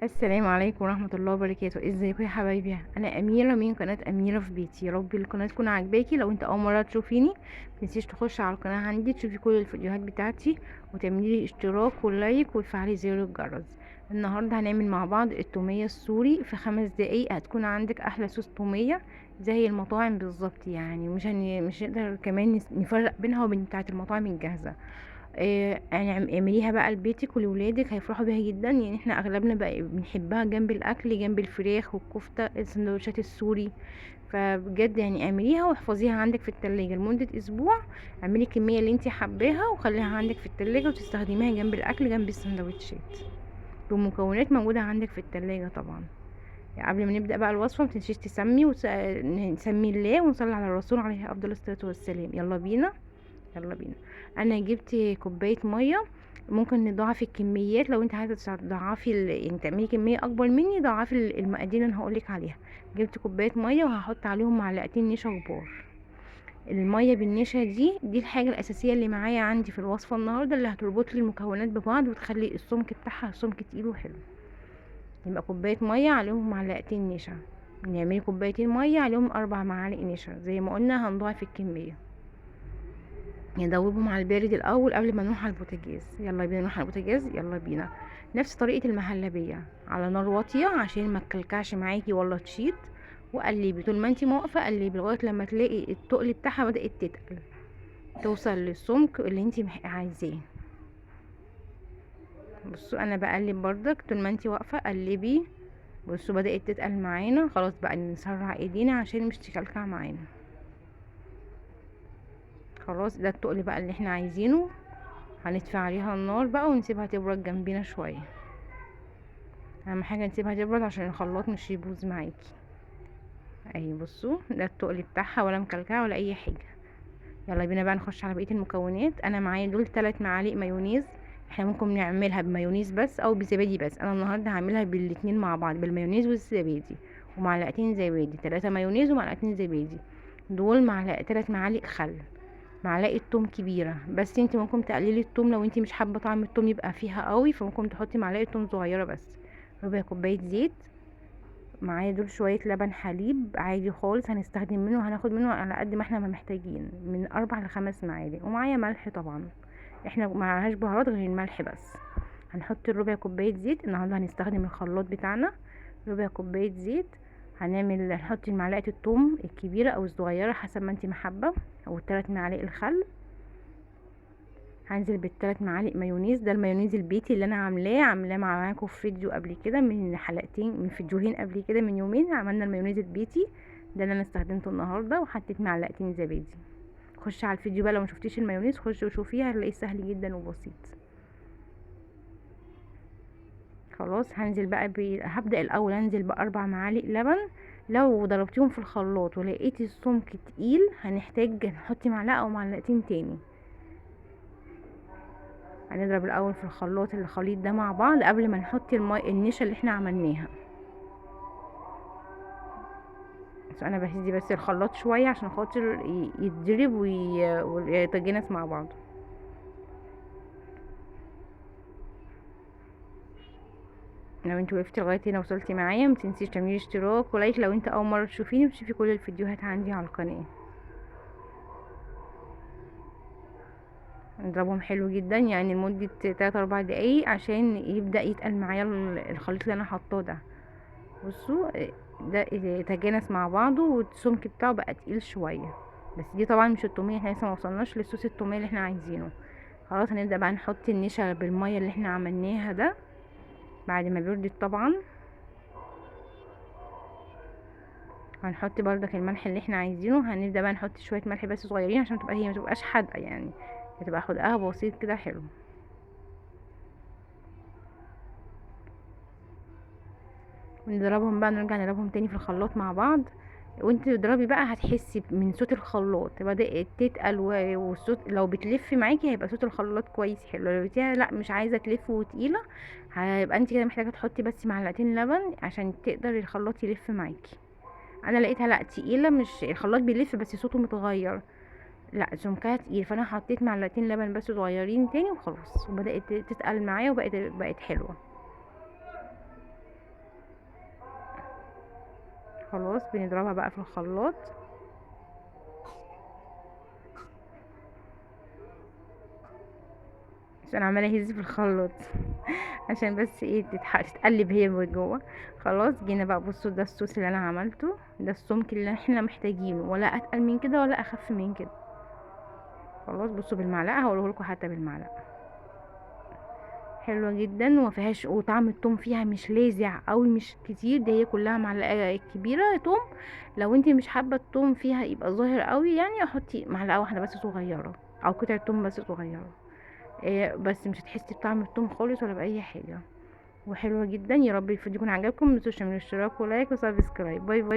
السلام عليكم ورحمة الله وبركاته. ازيكم يا حبايبي؟ انا اميرة من قناة اميرة في بيتي. يا رب القناة تكون عاجباكي. لو انت اول مرة تشوفيني متنسيش تخش على القناة عندي تشوفي كل الفيديوهات بتاعتي وتعملي لي اشتراك و like وتفعلي زر الجرس. النهاردة هنعمل مع بعض التومية السوري في 5 دقايق. هتكون عندك احلى صوص تومية زي المطاعم بالظبط، يعني مش هنقدر كمان نفرق بينها وبين بتاعة المطاعم الجاهزة. اعمليها بقى لبيتك ولولادك هيفرحوا بيها جدا. احنا اغلبنا بقى بنحبها جنب الاكل، جنب الفراخ والكفته، السندوتشات السوري. فبجد اعمليها واحفظيها عندك في التلاجة لمدة اسبوع. اعملي الكمية اللي انتي حباها وخليها عندك في التلاجة وتستخدميها جنب الاكل جنب السندوتشات بمكونات موجودة عندك في التلاجة. طبعا قبل ما نبدأ بقى الوصفة ما تنسيش نسمي الله ونصلي على الرسول عليه افضل الصلاة والسلام. يلا بينا يلا بينا. انا جبت كوباية مية، ممكن نضاعف الكميات لو انت عايزه تضاعفي يعني تعملي كمية اكبر مني ضاعفي المقادير اللي انا هقولك عليها. جبت كوباية مية وهحط عليهم معلقتين نشا كبار. المية بالنشا دي الحاجة الاساسية اللي معايا عندي في الوصفة النهارده، اللي هتربط لي المكونات ببعض وتخلي السمك بتاعها سمك تقيل وحلو. يبقى كوباية مية عليهم معلقتين نشا، نعمل كوبايتين مية عليهم 4 معالق نشا زي ما قلنا هنضاعف الكمية. ندوبهم على البارد الاول قبل ما نروح على البوتاجاز. يلا بينا نروح على البوتاجاز، يلا بينا. نفس طريقه المهلبيه على نار واطية عشان ما تكلكعش معاكي ولا تشيط، وقلبي طول ما انتي واقفة، قلبي لغاية لما تلاقي التقل بتاعها بدات تتقل، توصل للسمك اللي انتي عايزاه. بصوا انا بقلب بردك طول ما انتي واقفة قلبي. بصوا بدات تتقل معانا، خلاص بقى نسرع ايدينا عشان مش تكلكع معانا. خلاص ده التقل بقى اللي احنا عايزينه. هنطفي عليها النار بقى ونسيبها تبرد جنبينا شوية. اهم حاجة نسيبها تبرد عشان الخلاط مش يبوظ معاكي. اهي بصوا ده التقل بتاعها، ولا مكلكعه ولا اي حاجة. يلا بينا بقى نخش على بقية المكونات. انا معايا دول 3 معالق مايونيز. احنا ممكن نعملها بمايونيز بس او بزبادي بس، انا النهارده هعملها بالاتنين مع بعض، بالمايونيز والزبادي، ومعلقتين زبادي، 3 مايونيز ومعلقتين زبادي. دول 3 معالق خل، معلقه توم كبيرة، بس انت ممكن تقللي التوم لو انت مش حابة طعم التوم يبقى فيها قوي، فممكن تحطي معلقه توم صغيرة بس. ربع كوباية زيت. معايا دول شوية لبن حليب عادي خالص، هنستخدم منه، هناخد منه على قد ما احنا ما محتاجين، من 4 ل5 معالق. ومعايا ملح طبعا، احنا معهاش بهارات غير الملح بس. هنحط ربع كوباية زيت. النهارده هنستخدم الخلاط بتاعنا. ربع كوباية زيت. هنحط معلقه الثوم الكبيرة او الصغيرة حسب ما انت محبة، او 3 معالق الخل. هنزل بالتلات معالق مايونيز. ده المايونيز البيتي اللي انا عاملاه معاكم في فيديو قبل كده، من حلقتين، من فيديوهين قبل كده، من يومين عملنا المايونيز البيتي ده اللي انا استخدمته النهارده. وحطيت معلقتين زبادي. خش على الفيديو بقى لو ما شفتيش المايونيز، خش وشوفيه، هتلاقيه سهل جدا وبسيط. خلاص هنزل بقى هبدأ الاول انزل ب4 معالق لبن. لو ضربتيهم في الخلاط ولقيتي السمك تقيل هنحتاج نحط معلقه او معلقتين تاني. هنضرب الاول في الخلاط الخليط ده مع بعض قبل ما نحط النشا اللي احنا عملناها. بس انا بهدي بس الخلاط شوية عشان خاطر يتضرب ويتجانس مع بعضه. لو انت وقفتي لغاية هنا وصلتي معايا ما تنسيش تعملي اشتراك و like لو انت اول مرة تشوفيني وتشوفي كل الفيديوهات عندي على القناة. نضربهم حلو جدا لمدة 3-4 دقايق عشان يبدا يتقل معايا الخليط اللي انا حاطاه ده. بصوا ده تجانس مع بعضه والسمك بتاعه بقى تقيل شوية، بس دي طبعا مش التوميه، احنا لسه ما وصلناش للصوص التوميه اللي احنا عايزينه. خلاص هنبدا بقى نحط النشا بالمية اللي احنا عملناها ده بعد ما بردت طبعا. هنحط بردك الملح اللي احنا عايزينه. هنبدا بقى نحط شوية ملح بس صغيرين عشان هي ما تبقاش حادقه، هتبقى حدقها بسيط كده حلو. ونضربهم بقى، نرجع نضربهم تاني في الخلاط مع بعض. وانت تضربي بقى هتحسي من صوت الخلاط بدأت تتقل، والصوت لو بتلف معاكي هيبقى صوت الخلاط كويس حلو. لو لقيتيها لا مش عايزه تلف وتقيله هيبقى انت كده محتاجه تحطي بس معلقتين لبن عشان تقدر الخلاط يلف معاكي. انا لقيتها لا تقيلة، مش الخلاط بيلف بس صوته متغير، لا سمكها تقيل، فانا حطيت معلقتين لبن بس صغيرين تاني وخلاص، وبدأت تتقل معايا وبقت حلوة. خلاص بنضربها بقى في الخلاط. بس انا عماله اهز في الخلاط عشان بس ايه تتقلب هي من جوه. خلاص جينا بقى بصوا ده الصوص اللي انا عملته، ده السمك اللي احنا محتاجينه، ولا اتقل من كده ولا اخف من كده. خلاص بصوا بالمعلقه، هقوله لكم حتى بالمعلقه. حلوة جدا وما فيهاش، وطعم التوم فيها مش لاذع قوي، مش كتير، ده هي كلها معلقه كبيرة توم. لو انت مش حابة التوم فيها يبقى ظاهر قوي يعني، حطي معلقه واحدة بس صغيرة او قطعه توم بس صغيرة، بس مش هتحسي بطعم التوم خالص ولا باي حاجة. وحلوه جدا. يا رب الفيديو يكون عجبكم، متنسوش تعملوا اشتراك و like و subscribe. bye bye.